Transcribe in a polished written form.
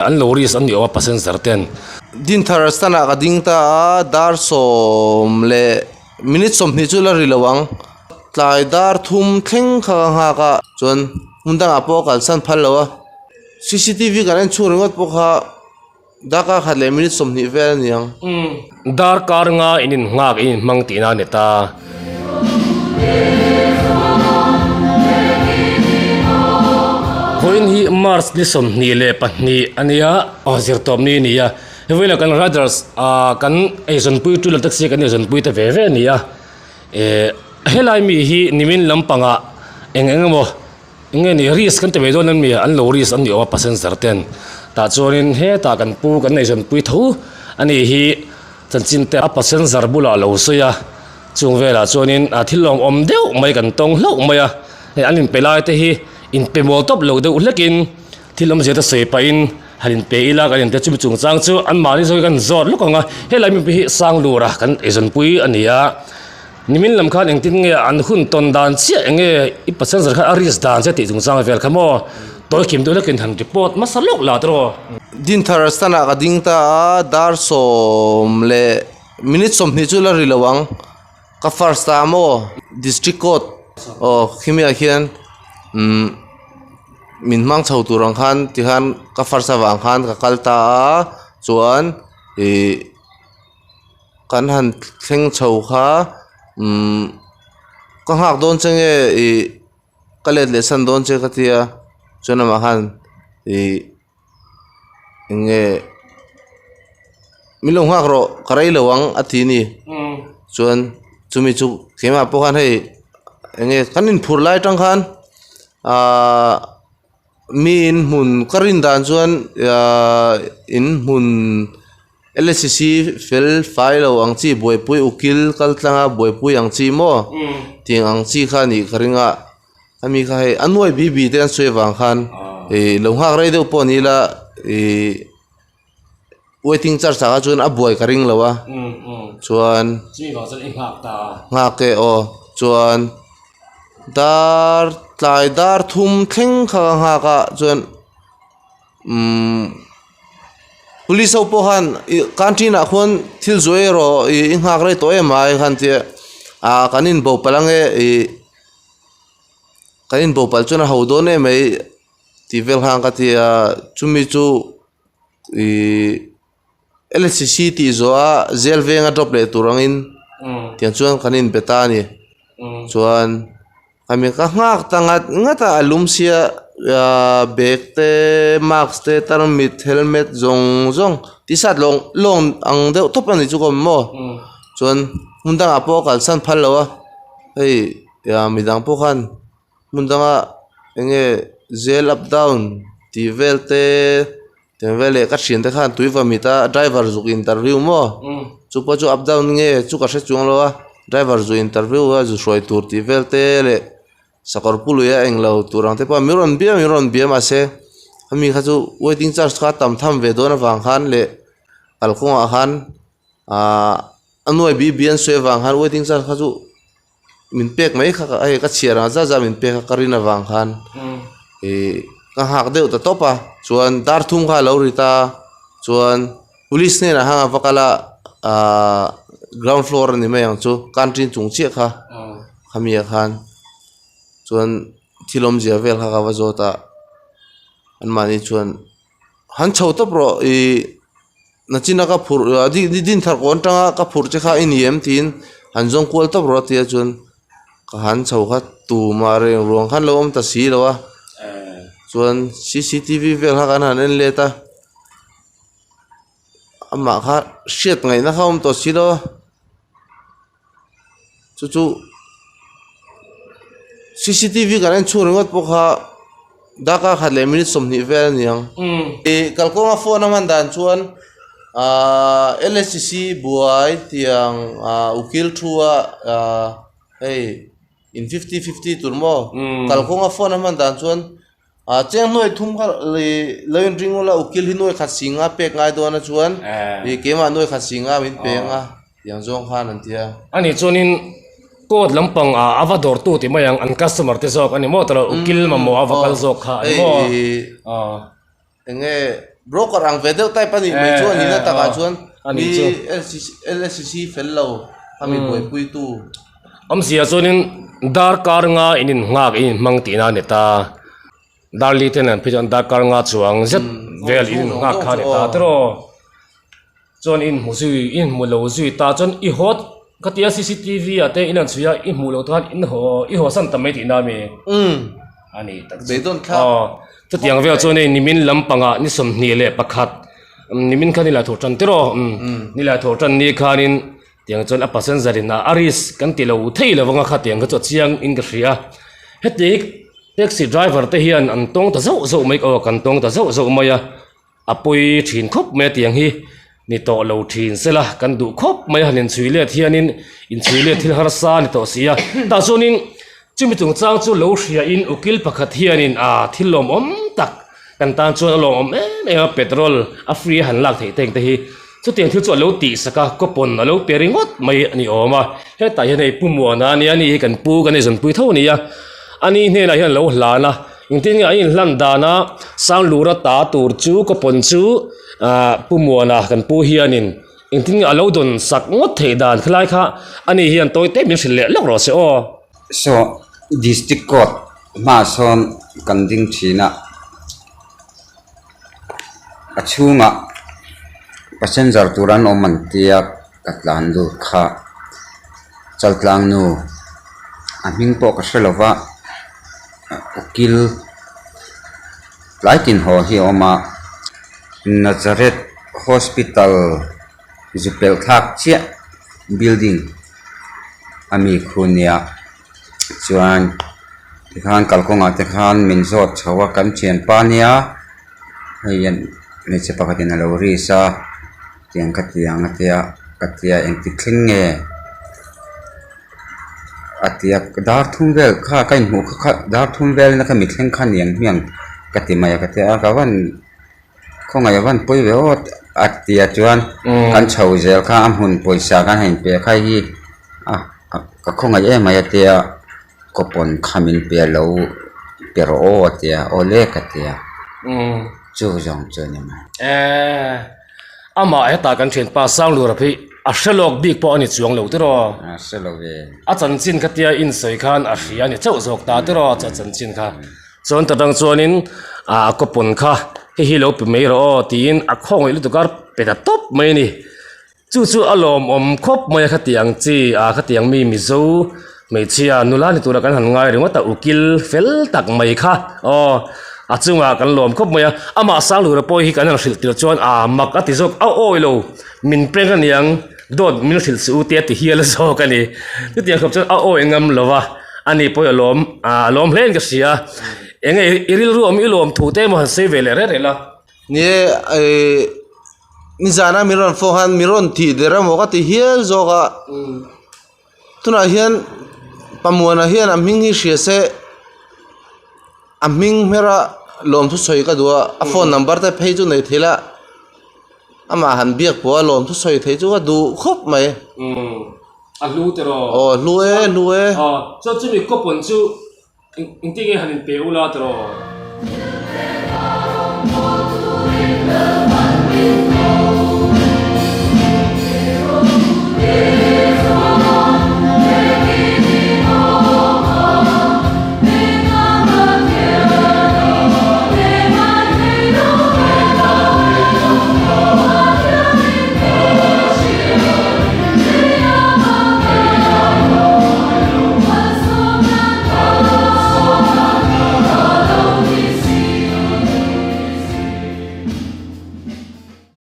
An lo risk an ni awm a passenger ten. Dinthar stand ah ka ding ta a, dar sawm leh minute 20 chu la ri lo ang. Tlai dar thum thleng kha ka nghak a, chuan hmun dangah pawh a kalsan phal lo a. Cctv kan en chhung ringawt pawh kha darkar khat leh minute 20 vel a ni ang. Darkar nga in innghak in inhmang tihna a ni ta. Vawiin hi March ni 22 a nia, aw zirtawp ni a ni a. He vawiinah kan riders ah kan eizawnpui two wheeler taxi kan eizawnpui ta ve ve a ni a. Eh helai mi hi nimin lampangah eng eng emaw eng nge ni risk kan ti mai dawn em ni an lo risk an ni awm a passenger ten tah chuanin hetah kan pu kan eizawnpui tho a ni hi chanchin te a passenger bulah a lo sawi a. Chung velah chuanin a thil lawmawm deuh mai kan tawng hlauh mai a, hei an inpe lai te hi inpe mawl tawp lo deuh hlekin thil awmzia te sawi pahin han inpe ila kan inte chumi chungchang chu anmahni zawk hi kan zawt lawk ang a, helai mipui hi Sanglura kan eizawnpui a ni a, nimin lam khan engtin nge an hun tawn dan chiah eng nge i passenger khan a risk dan che tih chungchang vel kha maw tawi kim deuh hlekin han report hmasa lawk la tiraw. Dinthar stand ah ka ding ta a, dar 10 leh Minute 20 chu la ri lo ang ka first a maw district court aw khimi ah khian umm min hmang chho tur ang khan tikhan ka first avang khan ka kal ta a chuan ihh kan han thleng chho kha umm ka nghak dawn che nge ihh ka let leh san dawn che ka tia chuan amah khan ihh. Eng nge min lo nghak rawh ka rei lo ang a ti a ni chuan chumi chu keimah pawh khan hei eng nge kan inphur lai atang khan ahh mi in hmun ka rin dan chuan ahh in hmun L_C_C fel fai lo ang chi buaipui ukil kal tlanga buaipui ang chi maw tih ang chi kha a nih ka ring a. Ami kha hei a nuai bi bi te an sawi avang khan ih lo nghak rei deuh pawh ni ila ih waiting charge ah kha chuan a buai ka ring lo a chuan nghak e aw chuan dar tlai dar thum thleng kha ka nghak a chuan umm police ho pawh khan ih canteen ah khuan thil zuai erawh ih i nghak rei tawh em ai khan tia ah kan inbo palh ange ih. Kan inbo palh chuan a ho dawn em mai tih vel khan ka ti a chumi chu ihh L_C_C tih zawh a zel veng a drop leh tur angin tiang chuan kan inbe ta a ni chuan ami ka nghak ta ngat ngat a a lum sia ahh bag te mask te tarmit helmet zawng zawng t-shirt lawng lawng ang deuh tawp a ni chu ka awm maw chuan hmun dangah pawh a kalsan phal lo a hei. Tia midang pawh khan hmun danga eng nge zel up down tih vel te tiang vel leh ka thiante khan tui va mit a driver zuk interview maw chu pawh chu up down nge chu ka hre chuang lo a driver zu interview a zu hruai tur tih vel te leh sakawr pu lui a englo tur ang te pawh min rawn bia min rawn bia mahse ami kha chu waiting charge kha tam tham ve dawn avang khan leh kalkawngah khan ahh a nuai bi bi an sawi avang khan waiting charge kha chu min pek mai kha hei ka chhiar ang zat zat min pek a ka rin avang khan ih ka nghak deuh ta tawp a chuan dar thum kha a lo ri ta chuan police hnenah khan a va kal a ahh ground floor a ni mai ang chu canteen chung chiah kha khami ah khan chuan thil awmzia vel kha ka va zawt a anmahni chuan han chho tawp rawh ih nachina ka phurh ah dinthar kawn atanga ka phurh che kha i ni em tiin han zawng kual tawp rawh a tia chuan ka han chho kha tumah reng ruang khan lo awm ta si lo a chuan c c t v vel kha kan han en let a amah kha hriat ngaihna kha a awm tawh si lo a chu chu c c t v kan en chhung ringawt pawh kha darkar khat leh minute 20 vel a ni ang ih kalkawnga phone a hman dan chuan ahh l s c buai tiang ah ukil thu a ah hei in fifty fifty tur maw kalkawnga phone a hman dan chuan Ah cheng nuai thum kha ih lo in ring ula ukil hi nuai khat singa pek ngai dawn a chuan ih keimah nuai khat singa min peng a tiang zawng khan an ti a. Ani chuanin court lampang ah a va dawr tu tih mai ang an customer te zawk a ni maw tawh lo ukil mamawh a va kal zawk kha a ni maw? Eng nge. Broker ang ve deuh type a nih mai chu a nihna takah chuan mi LSCC fel lo a mi buaipuitu. Awmzia chuanin darkar nga in innghak in inhmang tihna a ni ta. Darli te nen phei chuan darkar nga chuang zet vel in innghak kha a ni ta tiraw. Chuan in hmu zui in hmu lo zui ta chuan i haw khatia cctv ah te in an chhui a i hmuh loh khan in haw i haw san ta mai tihna a mi a ni tak chu aw chutiang vel chuan hei nimin lampangah ni 21 nimin khan nilai thawh tan tiraw nilai thawh tan ni khanin tiang chuan a passenger in a risk kan ti lo thei lo anga khatiang kha chu a chiang in ka hria heti taxi driver te hian an tawng ta zauh zauh mai aw kan tawng ta zauh zauh mai a. A pawi thin khawp mai a tiang hi ni tawh lo thin sela kan duh khawp mai a han inchhui let hianin inchhui let thil harsa a ni tawh si a tah chuanin chumi chungchang chu lo hriain ukil pakhat hianin aa thil lawmawm tak kan tan chuan a lawmawm em em a petrol a free a han lak theih teng te hi chutiang thil chu a lo tih sak a coupon a lo pe ringawt mai a ni awm a hetah hian hei Pu Muana a nia ani hi kan pu kan eizawnpui tho a ni a ani hnenah hian a lo hlan a. Engtin nge a inhlan dana Sanglura ta tur chu ka pawn chu ahh Pu Muana kan pu hianin engtin nge a lo dawn sak ngawt theih dan khalai kha ani hian tawi te min hrilh leh lawk rawh se aw. Saw District Court hmaah sawn kan ding thin a, a chhungah passenger tur an awm an tia ka tlan lut kha Chaltlang nu a hming pawh ka hre lo va. Ukil tlai tin haw hi a awm a Nazareth hospital zu pelh thlak chiah building a mi khu nia chuan tikhan kalkawngah te khan min zawt chho a kan thianpa nia hei hian hmeichhe pakhatin a lo risk a tiang kha tiang a tia ka tia engti thleng nge. A tia dar thum vel kha ka inhmuh kha kha dar thum vel na kha mithleng kha niang hmiang ka ti mai a ka tia a ka van khawngaih a van pawi ve aw a tia chuan kan chho zel kha a hmun pawisa kan han inpe kha hi a ka khawngaih em mai a tia coupon kha min pe lo pe rawh aw a tia aw le ka tia chu zawng chu a ni mai. Amah hetah kan thianpa Sanglura phei a hre lawk bik pawh a ni chuang lo tiraw? A hre lo ve. A chanchin kha tia insawi khan a hria a ni chauh zawk ta tiraw a chanchin kha. Chuan ta dang chuanin a coupon kha hei hi lo pe mai rawh aw tiin a khawngaih lutuk a pe ta tawp mai a ni. Chu chu a lawmawm khawp mai a khatiang chi a khatiang mi Mizo Hmeichhia nula ni tura kan han ngai ringawt a ukil fel tak mai kha aw a chungah kan lawm khawp mai a amah Sanglura pawh hi kan han hrilh tir chuan aa mak a ti zawk a awi lo min prank aniang dawt min hrilh suh u te a ti hial zawk a ni chutiang khawp chuan a awi ngam lo va ani pawh hi a lawm aa a lawm hle in ka hria eng nge i rilru awm i lawm thu te emaw han sawi ve leh reh reh la. Ni e ih nizana min rawn fawh khan min rawn tih der emaw ka ti hial zawk a. Tunah hian Pamuana hian a hming hi hria se a hming hmera lawmthu sawi ka duh a a phone number te phei chu nei thei la amah han biak pawh a lawmthu sawi thei chu ka duh khawp mai. A hlu tiraw? Aw a hlu e a hlu e. Aw chuan chumi coupon chu engtin nge han inpe ula tiraw?